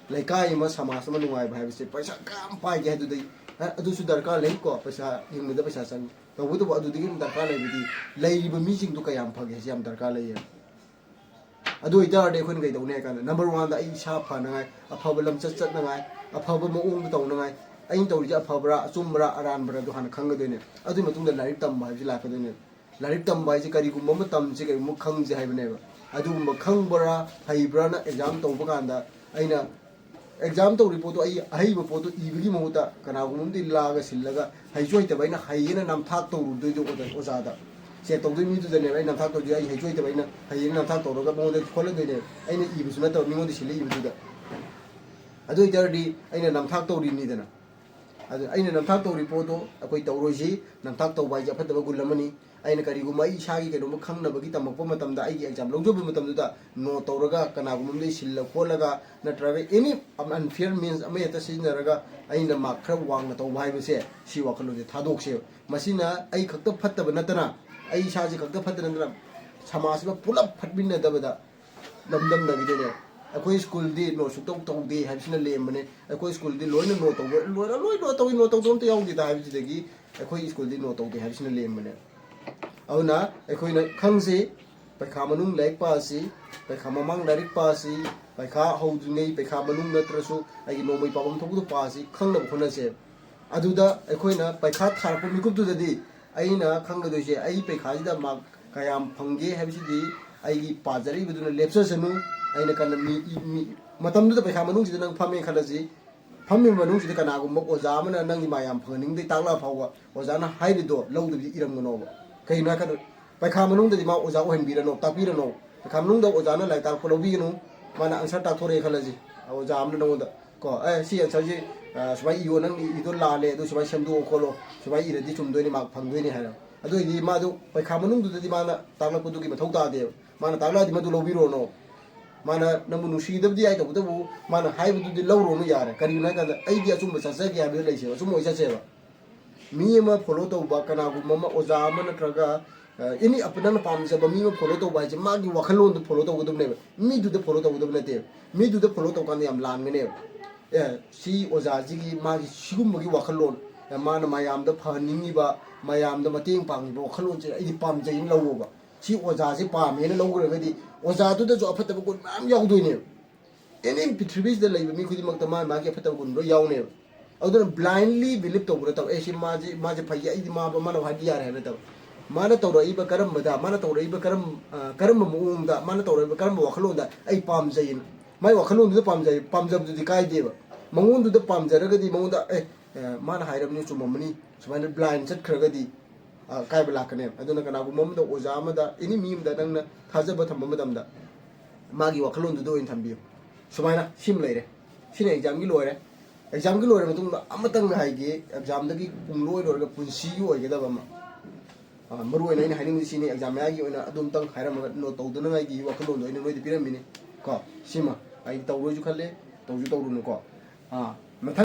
ꯂꯩꯀꯥꯏ ꯑꯃ, ꯁꯃꯥꯖ ꯑꯃ ꯅꯨꯡꯉꯥꯏꯕ ꯍꯥꯏꯕꯁꯦ ꯄꯩꯁꯥ ꯀꯌꯥꯝ ꯄꯥꯏꯒꯦ ꯍꯥꯏꯗꯨꯗꯩ, ꯑ, ꯑꯗꯨꯁꯨ ꯗꯔꯀꯥꯔ ꯂꯩꯀꯣ, ꯄꯩꯁꯥ ꯍꯤꯡꯕꯗ ꯄꯩꯁꯥ ꯆꯪꯉꯤ꯫ ꯇꯧꯕꯇꯕꯨ ꯑꯗꯨꯗꯒꯤ ꯍꯦꯟꯅ ꯗꯔꯀꯥꯔ ꯂꯩꯕꯗꯤ ꯂꯩꯔꯤꯕ ꯃꯤꯁꯤꯡꯗꯨ ꯀꯌꯥꯝ ꯐꯒꯦ ꯍꯥꯏꯁꯤ ꯌꯥꯝ ꯗꯔꯀꯥꯔ ꯂꯩꯌꯦ꯫ ꯑꯗꯨ ꯑꯣꯏꯇꯥꯔꯗꯤ ꯑꯩꯈꯣꯏꯅ ꯀꯩꯗꯧꯅꯤ ꯍꯥꯏ ꯀꯥꯟꯗ, ꯅꯝꯕꯔ ꯋꯥꯟꯗ ꯑꯩ ꯏꯁꯥ ꯐꯅꯉꯥꯏ, ꯑꯐꯕ ꯂꯝꯆꯠ ꯆꯠꯅꯉꯥꯏ, ꯑꯐꯕ ꯃꯑꯣꯡꯗ ꯇꯧꯅꯉꯥꯏ, ꯑꯩꯅ ꯇꯧꯔꯤꯁꯦ ꯑꯐꯕ꯭ꯔꯥ, ꯑꯆꯨꯝꯕ꯭ꯔꯥ, ꯑꯔꯥꯟꯕ꯭ꯔꯥ ꯑꯗꯨ ꯍꯥꯟꯅ ꯈꯪꯒꯗꯣꯏꯅꯦ꯫ ꯑꯗꯨꯒꯤ ꯃꯇꯨꯡꯗ ꯂꯥꯏꯔꯤꯛ ꯇꯝꯕ ꯍꯥꯏꯕꯁꯤ ꯂꯥꯛꯀꯗꯣꯏꯅꯦ꯫ ꯂꯥꯏꯔꯤꯛ ꯇꯝꯕ ꯍꯥꯏꯁꯦ ꯀꯔꯤꯒꯨꯝꯕ ꯑꯃ ꯇꯝꯁꯤ, ꯀꯔꯤꯒꯨꯝꯕ ꯈꯪꯁꯤ ꯍꯥꯏꯕꯅꯦꯕ꯫ ꯑꯗꯨꯒꯨꯝꯕ ꯈꯪꯕ꯭ꯔꯥ, ꯍꯩꯕ꯭ꯔꯥꯅ ꯑꯦꯛꯖꯥꯝ ꯇꯧꯕ ꯀꯥꯟꯗ ꯑꯩꯅ ꯑꯦꯛꯖꯥꯝ ꯇꯧꯔꯤ ꯄꯣꯠꯇꯣ, ꯑꯩ ꯑꯍꯩꯕ ꯄꯣꯠꯇꯣ ꯏꯕꯒꯤ ꯃꯍꯨꯠꯇ ꯀꯅꯥꯒꯨꯝꯕ ꯑꯃꯗꯤ ꯂꯥꯛꯑꯒ ꯁꯤꯜꯂꯒ ꯍꯩꯁꯨ ꯍꯩꯇꯕ ꯑꯩꯅ ꯍꯩꯌꯦꯅ ꯅꯝꯊꯥꯛ ꯇꯧꯔꯨꯗꯣꯏꯗꯣ ꯑꯣꯖꯥ-, ꯑꯣꯖꯥꯗ꯫ ꯆꯦꯛ ꯇꯧꯗꯣꯏ ꯃꯤꯗꯨꯗꯅꯦꯕ ꯑꯩ ꯅꯝꯊꯥꯛ ꯇꯧꯗꯣꯏ, ꯑꯩ ꯍꯩꯁꯨ ꯍꯩꯇꯕ ꯑꯩꯅ ꯍꯩꯌꯦꯅ ꯅꯝꯊꯥꯛ ꯇꯧꯔꯒ ꯃꯉꯣꯟꯗ ꯈꯣꯠꯍꯟꯗꯣꯏꯅꯦꯕ꯫ ꯑꯩꯅ ꯏꯕꯁꯨ ꯅꯠꯇꯕ ꯃꯤꯉꯣꯟꯗ ꯁꯤꯜꯂ ꯏꯕꯗꯨꯗ꯫ ꯑꯗꯨ ꯑꯣꯏꯇꯥꯔꯗꯤ ꯑꯩꯅ ꯅꯝꯊꯥꯛ ꯇꯧꯔꯤꯅꯤꯗꯅ꯫ ꯑꯗꯨ ꯑꯩꯅ ꯅꯝꯊꯥꯛ ꯇꯧꯔꯤ ꯄꯣꯠꯇꯣ ꯑꯩꯈꯣꯏ ꯇꯧꯔꯣꯏꯁꯤ꯫ ꯅꯝꯊꯥꯛ ꯇꯧꯕ ꯍꯥꯏꯁꯦ ꯑꯐꯠꯇꯕ ꯒꯨꯟ ꯑꯃꯅꯤ꯫ ꯑꯩꯅ ꯀꯔꯤꯒꯨꯝꯕ ꯑꯩ ꯏꯁꯥꯒꯤ ꯀꯩꯅꯣꯝꯃ ꯈꯪꯅꯕꯒꯤ ꯇꯝꯃꯛꯄ ꯃꯇꯝꯗ, ꯑꯩꯒꯤ ꯑꯦꯛꯖꯥꯝ ꯂꯧꯖꯕ ꯃꯇꯝꯗꯨꯗ ꯅꯣꯠ ꯇꯧꯔꯒ ꯀꯅꯥꯒꯨꯝꯕ ꯑꯃꯗꯒꯤ ꯁꯤꯜꯂ ꯈꯣꯠꯂꯒ ꯅꯠꯇ꯭ꯔꯒ ꯑꯦꯅꯤ ꯑꯟꯐꯤꯌꯔ ꯃꯤꯟꯁ ꯑꯃ ꯍꯦꯛꯇ ꯁꯤꯖꯤꯟꯅꯔꯒ ꯑꯩꯅ ꯃꯥꯔꯛ ꯈꯔ ꯋꯥꯡꯅ ꯇꯧꯕ ꯍꯥꯏꯕꯁꯦ, ꯁꯤ ꯋꯥꯈꯜꯂꯣꯟꯁꯦ ꯊꯥꯗꯣꯛꯁꯦꯕ꯫ ꯃꯁꯤꯅ ꯑꯩ ꯈꯛꯇ ꯐꯠꯇꯕ ꯅꯠꯇꯅ ꯑꯩ ꯏꯁꯥꯁꯦ ꯈꯛꯇ ꯐꯠꯇ ꯅꯠꯇꯅ ꯁꯃꯥꯖꯁꯤꯃ ꯄꯨꯂꯞ ꯐꯠꯃꯤꯟꯅꯗꯕꯗ ꯂꯝꯗꯝꯅꯈꯤꯗꯣꯏꯅꯦ꯫ ꯑꯩꯈꯣꯏ ꯁ꯭ꯀꯨꯜꯗꯤ ꯅꯣꯠ ꯁꯨꯛꯇꯧ ꯇꯧꯗꯦ ꯍꯥꯏꯕꯁꯤꯅ ꯂꯦꯝꯕꯅꯦ꯫ ꯑꯩꯈꯣꯏ ꯁ꯭ꯀꯨꯜꯗꯤ ꯂꯣꯏꯅ ꯅꯣꯠ ꯇꯧꯕ, ꯂꯣꯏꯅ ꯂꯣꯏ ꯅꯣꯠ ꯇꯧꯏ, ꯅꯣꯠ ꯇꯧꯗꯕ ꯑꯝꯇ ꯌꯥꯎꯗꯦꯗ ꯍꯥꯏꯕꯁꯤꯗꯒꯤ ꯑꯩꯈꯣꯏ ꯁ꯭ꯀꯨꯜꯗꯤ ꯅꯣꯠ ꯇꯧꯗꯦ ꯍꯥꯏꯕꯁꯤꯅ ꯂꯦꯝꯕꯅꯦ꯫ ꯑꯗꯨꯅ ꯑꯩꯈꯣꯏꯅ ꯈꯪꯁꯤ, ꯄꯩꯈꯥ ꯃꯅꯨꯡ ꯂꯥꯏꯔꯤꯛ ꯄꯥꯁꯤ, ꯄꯩꯈꯥ ꯃꯃꯥꯡ ꯂꯥꯏꯔꯤꯛ ꯄꯥꯁꯤ, ꯄꯩꯈꯥ ꯍꯧꯗ꯭ꯔꯤꯉꯩ, ꯄꯩꯈꯥ ꯃꯅꯨꯡ ꯅꯠꯇ꯭ꯔꯁꯨ ꯑꯩꯒꯤ ꯅꯣꯡꯃꯩ ꯄꯥꯐꯝ ꯊꯣꯛꯄꯗꯨ ꯄꯥꯁꯤ, ꯈꯪꯅꯕ ꯍꯣꯠꯅꯁꯦ꯫ ꯑꯗꯨꯗ ꯑꯩꯈꯣꯏꯅ ꯄꯩꯈꯥ ꯊꯥꯔꯛꯄ ꯃꯤꯀꯨꯞꯇꯨꯗꯗꯤ ꯑꯩꯅ ꯈꯪꯒꯗꯣꯏꯁꯦ, ꯑꯩ ꯄꯩꯈꯥꯁꯤꯗ ꯃꯥꯔꯛ ꯀꯌꯥꯝ ꯐꯪꯒꯦ ꯍꯥꯏꯕꯁꯤꯗꯤ ꯑꯩꯒꯤ ꯄꯥꯖꯔꯛꯏꯕꯗꯨꯅ ꯂꯦꯞꯆꯁꯅꯨ꯫ ꯑꯩꯅ ꯀꯟꯅ ꯃꯤ, ꯃꯤ, ꯃꯇꯝꯗꯨꯗ ꯄꯩꯈꯥ ꯃꯅꯨꯡꯁꯤꯗ ꯅꯪ ꯐꯝꯃꯦ ꯈꯜꯂꯁꯤ, ꯐꯝꯃꯤꯕ ꯃꯅꯨꯡꯁꯤꯗ ꯀꯅꯥꯒꯨꯝꯕ ꯑꯣꯖꯥ ꯑꯃꯅ ꯅꯪꯒꯤ ꯃꯥꯔꯛ ꯌꯥꯝ ꯐꯪꯍꯟꯅꯤꯡꯕꯗꯒꯤ ꯇꯥꯛꯂꯛꯑ ꯐꯥꯎꯕ ꯑꯣꯖꯥꯅ ꯍꯥꯏꯔꯤꯗꯣ ꯂꯧꯗꯕꯤꯗ ꯏꯔꯝꯒꯅꯣꯕ꯫ ꯀꯩꯒꯤꯅꯣ ꯍꯥꯏ ꯀꯥꯟꯗ ꯄꯩꯈꯥ ꯃꯅꯨꯡꯗꯗꯤ ꯃꯥ ꯑꯣꯖꯥ ꯑꯣꯏꯍꯟꯕꯤꯔꯅꯣ, ꯇꯥꯛꯄꯤꯔꯅꯣ꯫ ꯄꯩꯈꯥ ꯃꯅꯨꯡꯗ ꯑꯣꯖꯥꯅ ꯂꯥꯏꯔꯤꯛ ꯇꯥꯛꯂꯛꯄ ꯂꯧꯕꯤꯒꯅꯨ, ꯃꯥꯅ ꯑꯟꯁꯔ ꯇꯥꯛꯊꯣꯔꯛꯑꯦ ꯈꯜꯂꯁꯤ, ꯑꯣꯖꯥ ꯑꯃꯅ ꯅꯉꯣꯟꯗ ꯀꯣ, "ꯑꯦ, ꯁꯤ ꯑꯟꯁꯔꯁꯤ, ꯑ, ꯁꯨꯃꯥꯏꯅ ꯏꯌꯣ, ꯅꯪ ꯏꯗꯣ ꯂꯥꯜꯂꯦ, ꯑꯗꯨ ꯁꯨꯃꯥꯏꯅ ꯁꯦꯝꯗꯣꯛꯑꯣ ꯈꯣꯠꯂꯣ, ꯁꯨꯃꯥꯏꯅ ꯏꯔꯗꯤ ꯆꯨꯝꯗꯣꯏꯅꯤ, ꯃꯥꯔꯛ ꯐꯪꯗꯣꯏꯅꯤ" ꯍꯥꯏꯔꯣ꯫ ꯑꯗꯨ ꯑꯣꯏꯗꯤ ꯃꯥꯗꯨ ꯄꯩꯈꯥ ꯃꯅꯨꯡꯗꯨꯗꯗꯤ ꯃꯥꯅ ꯇꯥꯛꯂꯛꯄꯗꯨꯒꯤ ꯃꯊꯧ ꯇꯥꯗꯦꯕ꯫ ꯃꯥꯅ ꯇꯥꯛꯂꯛꯑꯗꯤ ꯃꯗꯨ ꯂꯧꯕꯤꯔꯣꯅꯣ꯫ ꯃꯥꯅ ꯅꯪꯕꯨ ꯅꯨꯡꯁꯤꯗꯕꯗꯤ ꯌꯥꯏ, ꯇꯧꯕꯇꯕꯨ ꯃꯥꯅ ꯍꯥꯏꯕꯗꯨꯗꯤ ꯂꯧꯔꯣꯅꯨ ꯌꯥꯔꯦ꯫ ꯀꯔꯤꯒꯤꯅꯣ ꯍꯥꯏ ꯀꯥꯟꯗ ꯑꯩꯗꯤ ꯑꯆꯨꯝꯕ ꯆꯠꯆꯒꯦ ꯍꯥꯏꯕꯗꯨ ꯂꯩꯁꯦꯕ, ꯑꯆꯨꯝꯕ ꯑꯣꯏ ꯆꯠꯁꯦꯕ꯫ ꯃꯤ ꯑꯃ ꯐꯣꯂꯣ ꯇꯧꯕ, ꯀꯅꯥꯒꯨꯝꯕ ꯑꯃ, ꯑꯣꯖꯥ ꯑꯃ ꯅꯠꯇ꯭ꯔꯒ, ꯑ, ꯑꯦꯅꯤ ꯑꯄ-, ꯅꯪꯅ ꯄꯥꯝꯖꯕ ꯃꯤ ꯑꯃ ꯐꯣꯂꯣ ꯇꯧꯕ ꯍꯥꯏꯁꯦ ꯃꯥꯒꯤ ꯋꯥꯈꯜꯂꯣꯟꯗꯨ ꯐꯣꯂꯣ ꯇꯧꯒꯗꯕꯅꯦꯕ, ꯃꯤꯗꯨꯗ ꯐꯣꯂꯣ ꯇꯧꯒꯗꯕ ꯅꯠꯇꯦꯕ꯫ ꯃꯤꯗꯨꯗ ꯐꯣꯂꯣ ꯇꯧꯀꯥꯟꯗ ꯌꯥꯝ ꯂꯥꯟꯒꯅꯦꯕ꯫ ꯑꯦ, ꯁꯤ ꯑꯣꯖꯥꯁꯤꯒꯤ ꯃꯥꯒꯤ ꯁꯤꯒꯨꯝꯕꯒꯤ ꯋꯥꯈꯜꯂꯣꯟ, ꯑꯦ, ꯃꯥꯅ ꯃꯌꯥꯝꯗ ꯐꯍꯟꯅꯤꯡꯉꯤꯕ, ꯃꯌꯥꯝꯗ ꯃꯇꯦꯡ ꯄꯥꯡꯉꯤꯕ ꯋꯥꯈꯜꯂꯣꯟꯁꯦ ꯑꯩꯗꯤ ꯄꯥꯝꯖꯩꯅ ꯂꯧꯋꯣꯕ꯫ ꯁꯤ ꯑꯣꯖꯥꯁꯦ ꯄꯥꯝꯃꯦꯅ ꯂꯧꯈ꯭ꯔꯒꯗꯤ ꯑꯣꯖꯥꯗꯨꯗꯁꯨ ꯑꯐꯠꯇꯕ ꯒꯨꯟ ꯃꯌꯥꯝ ꯌꯥꯎꯗꯣꯏꯅꯦꯕ꯫ ꯑꯦꯅꯤ ꯄ꯭ꯔꯤꯊꯤꯕꯤꯁꯤꯗ ꯂꯩꯕ ꯃꯤ ꯈꯨꯗꯤꯡꯃꯛꯇ ꯃꯥꯒꯤ ꯃꯥꯒꯤ ꯑꯐꯠꯇꯕ ꯒꯨꯟ ꯂꯣꯏ ꯌꯥꯎꯅꯦꯕ꯫ ꯑꯗꯨꯅ ꯕ꯭ꯂꯥꯏꯟꯂꯤ ꯕꯤꯂꯤꯞ ꯇꯧꯕ ꯅꯠꯇꯕ, "ꯑꯦ, ꯁꯤ ꯃꯥꯁꯤ, ꯃꯥꯁꯦ ꯐꯩꯌꯦ, ꯑꯩꯗꯤ ꯃꯥ, ꯃꯥꯅ ꯍꯥꯏꯕ ꯌꯥꯔꯦ" ꯍꯥꯏꯕ ꯅꯠꯇꯕ꯫ ꯃꯥꯅ ꯇꯧꯔꯛꯏꯕ ꯀꯔꯝꯕꯗ, ꯃꯥꯅ ꯇꯧꯔꯛꯏꯕ ꯀꯔꯝ-, ꯑ, ꯀꯔꯝꯕ ꯃꯑꯣꯡꯗ, ꯃꯥꯅ ꯇꯧꯔꯛꯏꯕ ꯀꯔꯝꯕ ꯋꯥꯈꯜꯂꯣꯟꯗ ꯑꯩ ꯄꯥꯝꯖꯩꯅ, ꯃꯥꯏ ꯋꯥꯈꯜꯂꯣꯟꯗꯨꯗ ꯄꯥꯝꯖꯩ, ꯄꯥꯝꯖꯕꯗꯨꯗꯤ ꯀꯥꯏꯗꯦꯕ꯫ ꯃꯉꯣꯟꯗꯨꯗ ꯄꯥꯝꯖꯔꯒꯗꯤ ꯃꯉꯣꯟꯗ, "ꯑꯦ, ꯑ, ꯃꯥꯅ ꯍꯥꯏꯔꯕꯅꯤ, ꯆꯨꯝꯃꯝꯃꯅꯤ", ꯁꯨꯃꯥꯏꯅ ꯕ꯭ꯂꯥꯏꯟ ꯆꯠꯈ꯭ꯔꯒꯗꯤ, ꯑ, ꯑꯀꯥꯏꯕ ꯂꯥꯛꯀꯅꯦꯕ꯫ ꯑꯗꯨꯅ ꯀꯅꯥꯒꯨꯝꯕ ꯑꯃꯗ, ꯑꯣꯖꯥ ꯑꯃꯗ, ꯑꯦꯅꯤ ꯃꯤ ꯑꯃꯗ ꯅꯪꯅ ꯊꯥꯖꯕ ꯊꯝꯕ ꯃꯇꯝꯗ ꯃꯥꯒꯤ ꯋꯥꯈꯜꯂꯣꯟꯗꯨꯗ ꯑꯣꯏꯅ ꯊꯝꯕꯤꯌꯨ꯫ ꯁꯨꯃꯥꯏꯅ ꯁꯤꯃ ꯂꯩꯔꯦ, ꯁꯤꯅ ꯑꯦꯛꯖꯥꯝꯒꯤ ꯂꯣꯏꯔꯦ꯫ ꯑꯦꯛꯖꯥꯝꯒꯤ ꯂꯣꯏꯔ ꯃꯇꯨꯡꯗ ꯑꯃꯇꯪ ꯍꯥꯏꯒꯦ, ꯑꯦꯛꯖꯥꯝꯗꯒꯤ ꯄꯨꯡꯂꯣꯏ ꯂꯣꯏꯔꯒ ꯄꯨꯟꯁꯤꯒꯤ ꯑꯣꯏꯒꯗꯕ ꯑꯃ, ꯑ, ꯃꯔꯨ ꯑꯣꯏꯅ ꯑꯩꯅ ꯍꯥꯏꯅꯤꯡꯕꯁꯤ ꯁꯤꯅꯤ, ꯑꯦꯛꯖꯥꯝ ꯃꯌꯥꯒꯤ ꯑꯣꯏꯅ ꯑꯗꯨꯝꯇꯪ ꯍꯥꯏꯔꯝꯃꯒ ꯅꯣꯠ ꯇꯧꯗꯅꯉꯥꯏꯒꯤ ꯋꯥꯈꯜꯂꯣꯟꯗꯣ ꯑꯩꯅ ꯅꯣꯏꯗ ꯄꯤꯔꯝꯃꯤꯅꯤ ꯀꯣ꯫ ꯁꯤꯃ ꯑꯩ ꯇꯧꯔꯣꯏꯁꯨ ꯈꯜꯂꯦ, ꯇꯧꯁꯨ ꯇꯧꯔꯨꯅꯨꯀꯣ꯫ ꯑꯥ,